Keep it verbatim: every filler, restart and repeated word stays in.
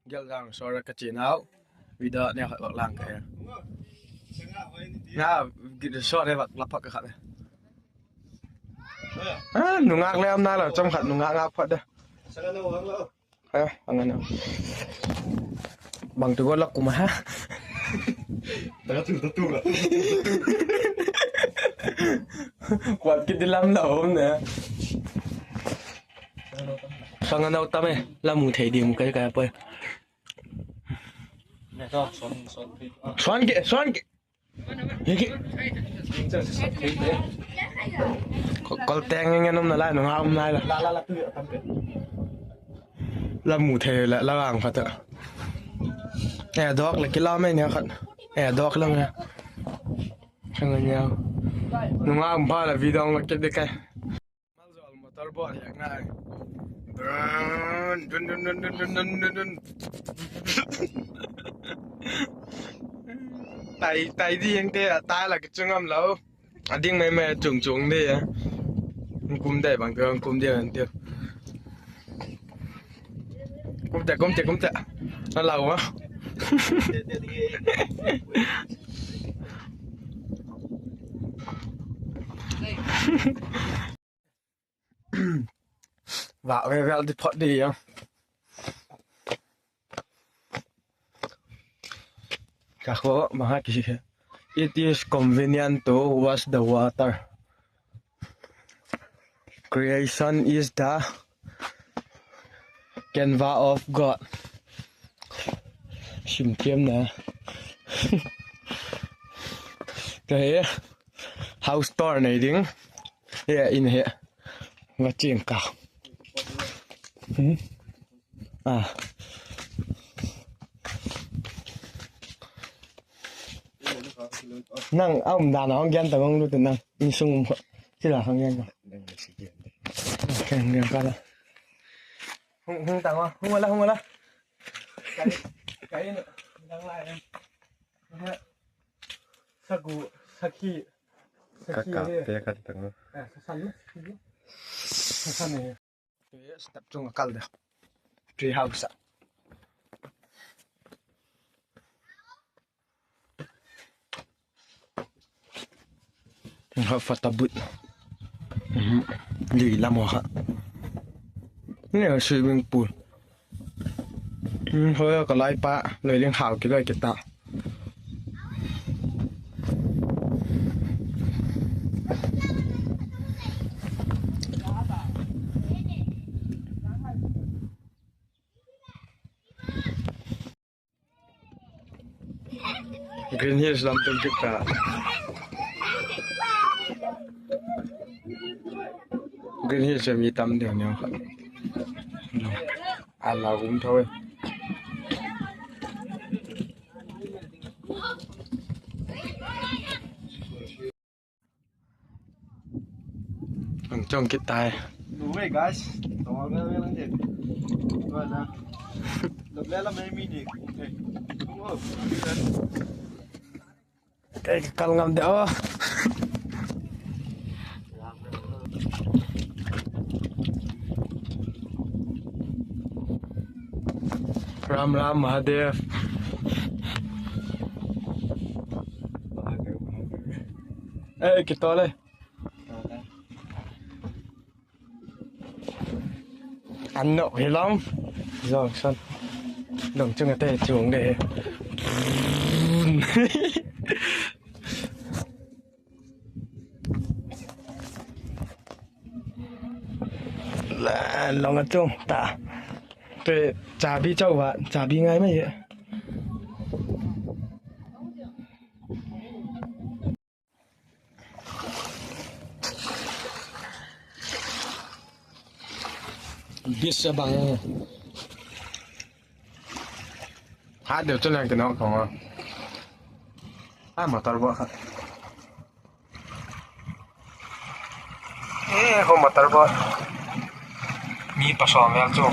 Gel jang sora ka chin au. Video ne khat lang ka. Na, sora ne bak lapak ka khat. Ah, nungak le am na la, chom khat nungak ngak phat da. Eh, ang ano. Bang tu ko la kuma ha. Tatu, tatu la. Kuat kit di lam la om ne. Sang ano tame, la mu thei di mu kai kai poi. Suan ke, suan ke. Ko-, kol teng nge num na lai, nungak um lai la. La mu thei la, la ang phat a. Eh, dok le kila mai ne khat. Eh, dok la me. Kang nya. Nungak um pha la video la kit de kai. Mal jol motor bol hi ngai. Dun, dun, dun. Tai, tai di ang te, tai la kichung am lo. Ading mai mai chung chung di a. Kum de bang te, kum de an te. Kum te, kum te, kum te. Na lau ma. Vah ve vel di phot di a. Ka kho ma ha ki. It is convenient to wash the water. Creation is the canva of God. Sim thiam na. Ka he. House tour nei ding. He, in he. Va ching ka. Hmm? Ah. Nang, a um dan a hung gen ta hung lut nang. Insung um kho. Sila hung gen ta. Hung gen ka la. Hung, hung ta ngo, hung la, hung la. Kai, kai no. Nang la em. Sagu, saki. Saki. Kaka he. Pe kan ta ngo. Eh, sasan, saki. Sasan he. Step chung a kal de. Tree house a. Ha, photo booth. Mhm. Li lam ho ha. Ni swimming pool. Hmm, hoi ka lai pa, loi ling hao ki loi ki ta. Green Hills lam tum kit ta. Green Hills mi tam deu neo kha. Ala gum thawe. Ang chong kit tai. No way, guys. Tong ang lang din. Wala. Loblela may mini. Okay. Kay kal ngam de, oh. Ram Ram Mahadev. Eh, kita le. Ano, hilam. Jong san. Dong chung ate chung de. La, long a chung ta. Te chabi chau va, chabi ngai mai. Bis a bang. Ha, deu chu lang kino kong a. Ha, motor bo kha. Eh, ho motor bo. Mi pasal vel chu.